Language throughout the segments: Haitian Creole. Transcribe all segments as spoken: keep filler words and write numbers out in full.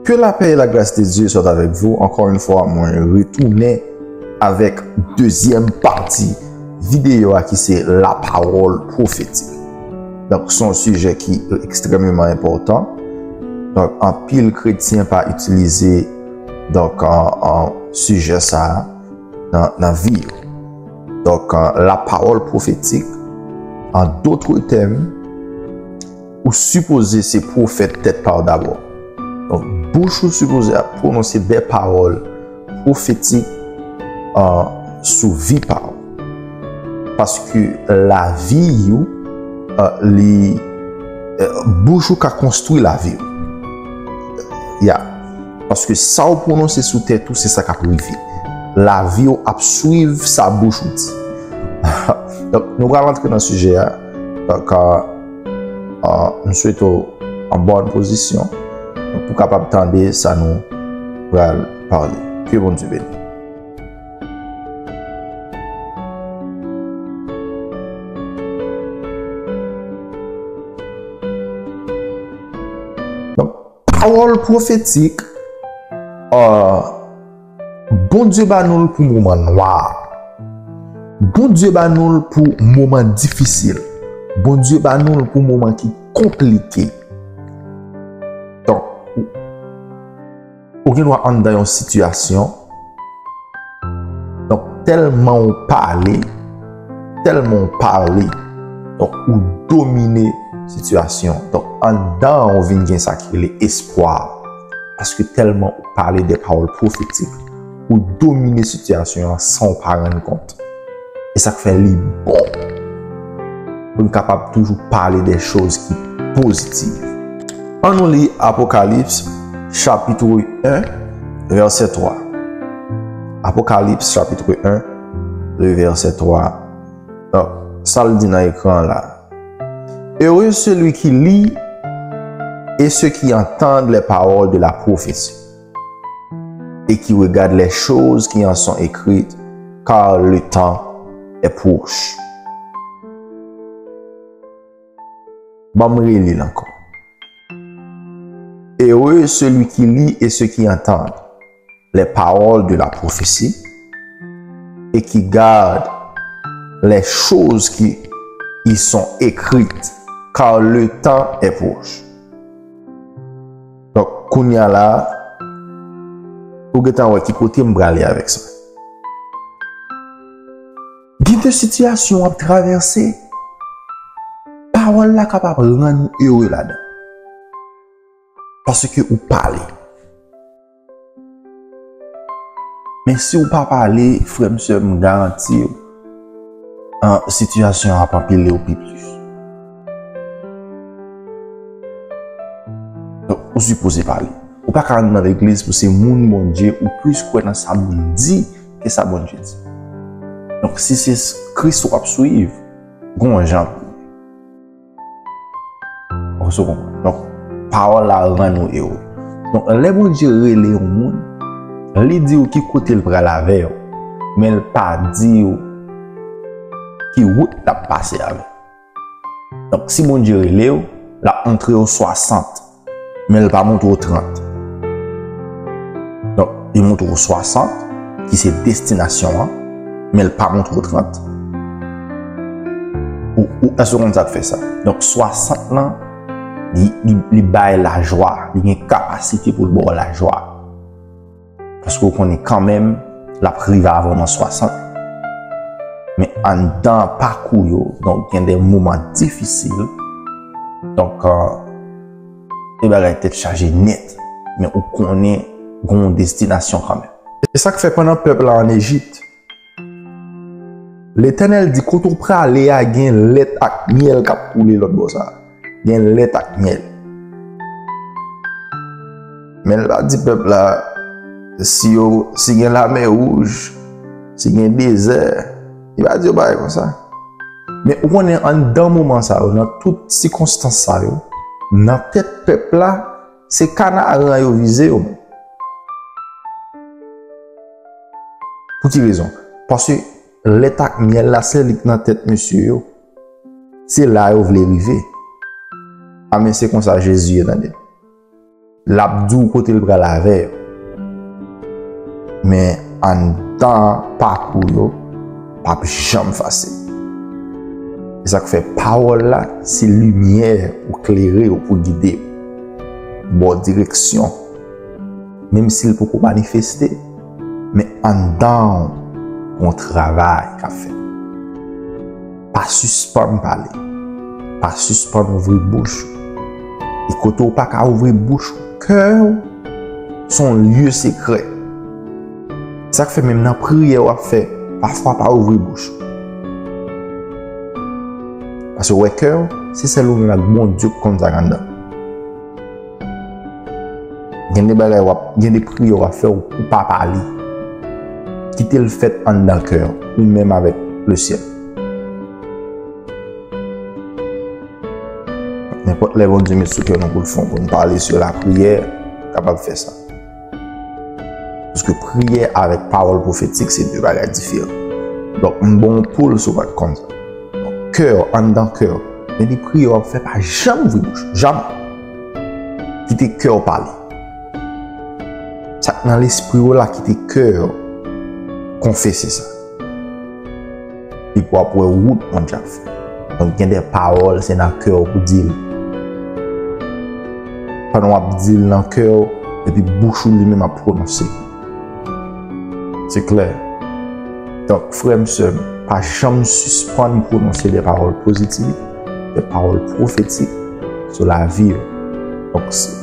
Que la paix et la grâce de Dieu soient avec vous. Encore une fois, mwen retounen avèk dezyèm pati videyo a ki se la parole prophétique. Donk, se yon sijè ki ekstrèmeman enpòtan. Donk, anpil kretyen pa itilize, donk, an, an sijè sa a nan, nan vi yo. Donk, an, la parole prophétique, en d'autres termes, ou sipoze se pwofèt tèt pa w dabò. Donk, bouch ou sipoze ap pwononse de pawòl pwofetik, an, sou vi pa w. Paske lavi w, an, li, e, bouch ou ka konstwi lavi w. Ya. Paske sa w pwononse sou tèt ou, se sa k ap rive. Lavi w ap swiv sa bouch ou di. Donk, nou pral antre nan sijè a. Donk, a, a, m swete w an bòn pozisyon pou w kapab tande sa nou pral pale. Ke Bondye beni. Donk, pawòl pwofetik, a, Bondye ba nou l pou moman nwa. Bondye ba nou l pou moman difisil. Bondye ba nou l pou moman ki konplike. Donk, ou, ou gen dwa anndan yon sitiyasyon. Donk, tèlman ou pale, tèlman ou pale, donk, ou domine sitiyasyon. Donk, anndan an ou vin gen sa ki rele espwa. Paske tèlman ou pale de pawòl pwofetik, ou domine sitiyasyon an san ou pa rann kont. E sa k fè li bon pou n kapab toujou pale de choz ki pozitiv. An nou li Apokalips chapitre un, verset trois. Apocalypse chapitre un, le verset trois. Donk, sa l di nan ekran la. Heureux celui qui lit et ceux qui entendent les paroles de la prophétie et qui regardent les choses qui en sont écrites, car le temps est proche. Ban m reli l ankò. Heureux celui qui lit et ceux qui entendent les paroles de la prophétie et qui gardent les choses qui y sont écrites, car le temps est proche. Donk, kounye a la, ou gentan wè ki kote m prale avèk sa. Gen de sitiyasyon w ap travèse, pawòl la kapab rann ou ere ladan. Paske ou pale. Men si w pa pale, frè m, sè m, m garanti w, an, sitiyasyon an ap anpile w pi plis. Donk, ou sipoze pale. Ou pa ka rann nan legliz pou se moun Bondye, ou plis kwè nan sa moun di ke sa Bondye di. Donk, si se Kris w ap swiv, gon jan pou Ou konprann? Donk, pawòl la rann ou ere. Donk, lè Bondye rele yon moun, li di w ki kote l pral avè w, men l pa di w ki wout l ap pase avè w. Donk, si Bondye rele w, l ap montre w swasant, men l pa montre w trant. Donk, li montre w swasant, ki se destinasyon an, men l pa montre w trant. Ou, ou, èske w konn sa k fè sa? Donk, swasant lan, li, li, li bay lajwa, li gen kapasite pou l ba w lajwa. Paske w konnen kanmenm, l ap rive avan w nan swasant. Men anndan pakou yo, donk, gen de moman difisil. Donk, e, e bagay tèt chaje nèt. Men ou konnen gen yon destinasyon kanmenm. E sa k fè pandan pèp la ann Ejip, Letènèl di, kote w prale a, gen lèt ak myèl k ap koule lòt bò sa a. Gen lèt ak myèl. Men l pa di pèp la, si yo, si gen lamè wouj, si gen dezè, li pa di yo bagay konsa. Men ou konnen anndan moman sa yo, nan tout sikonstans sa yo, nan tèt pèp la, se Kanaran yo vize yo menm. Pou ki rezon? Paske lèt ak myèl la, se li k nan tèt mesye yo. Se la yo vle rive. A, men se konsa Jezi ye, tande. L ap di w kote l pral avè yo. Men anndan pakou yo p ap janm fasil. Se sa k fè pawòl la se limyè pou klere w, pou gide w, ba w direksyon. Menm si l poko manifeste, men anndan w, gon travay k ap fèt. Pa sispann pale. Pa sispann ouvri bouch ou. E kote w pa ka ouvri bouch ou, kè w, se yon lye sekrè. Sa k fè menm nan priyè w ap fè, pafwa pa ouvri bouch ou. Paske w wè kè w, se sèl ou menm ak Bondye k konn sa k anndan. Gen de bagay w ap, gen de priyè w ap fè, ou, ou pa pale. Kite l fèt anndan kè w, ou menm avèk lesyèl. Nenpòt lè Bondye met sou kè nou pou l fè, pou n pale sou lapriyè, kapab fè sa. Paske priyè avèk pawòl pwofetik se de bagay diferan. Donk, m ba w yon poul si w pa t konn sa. Donk, kè w, anndan kè w, gen de priyè w ap fè, pa janm ouvri bouch ou, jamè. Kite kè w pale. Sa k nan lespri w la, kite kè w konfese sa. Epi w ap wè wout Bondye ap fè. Donk, gen de pawòl, se nan kè w pou di l. Pandan w ap di l nan kè w, epi bouch ou li menm ap pwononse. Se klè. Donk, frè m, sè m, pa janm sispann pwononse de pawòl pozitif, de pawòl pwofetik sou lavi w. Donk, se,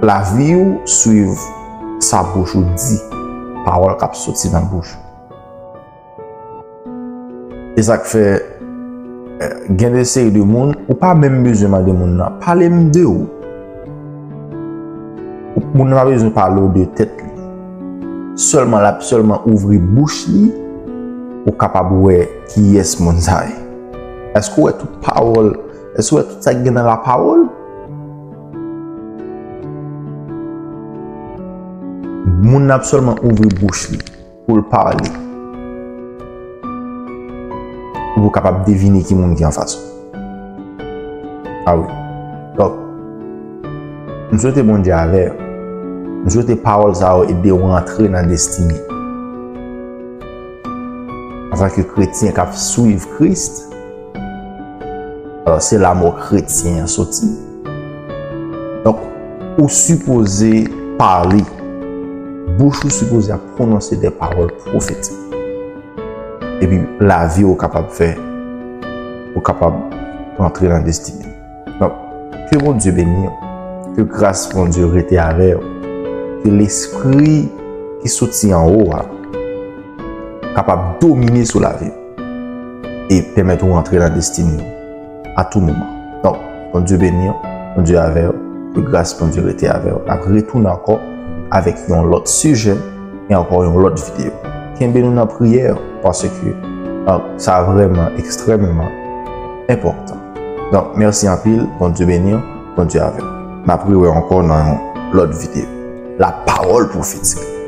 lavi w swiv sa bouch ou di, pawòl k ap soti nan bouch ou. E sa k fè, eh, gen de seri de moun, ou pa menm bezwen mande moun nan, pale m de ou. Ou, moun nan pa bezwen pale w de tèt li. Sèlman l ap sèlman ouvri bouch li, ou kapab wè kiyès moun sa ye. Èske w wè tout pawòl, èske w wè tout sa k gen nan lapawòl? Moun nan ap sèlman ouvri bouch li pou l pale. Ou pou kapab devine ki moun ki anfas ou. A wi. Donk, m swete Bondye avè w. M swete pawòl sa yo ede w rantre nan destine. Antanke kretyen k ap swiv Kris, alò, se la mo kretyen an soti. Donk, ou sipoze pale. Bouch ou sipoze ap pwononse de pawòl pwofetik. Epi lavi w kapab fè, ou kapab rantre nan destine. Donk, ke Bondye beni w. Ke gras Bondye rete avè w. Ke lespri ki soti anwo a kapab domine sou lavi w e pèmèt ou rantre nan destine w a tou moman. Donk, Bondye beni w, Bondye avè w, ke gras Bondye rete avè w. N ap retounen ankò avèk yon lòt sijè e ankò yon lòt videyo. Kenbe nou nan priyè, paske, ah, sa vrèman ekstrèmman enpòtan. Donk, mèsi anpil, Bondye beni w, Bondye avè w. N ap rewè ankò nan yon lòt videyo. La pawòl pwofetik.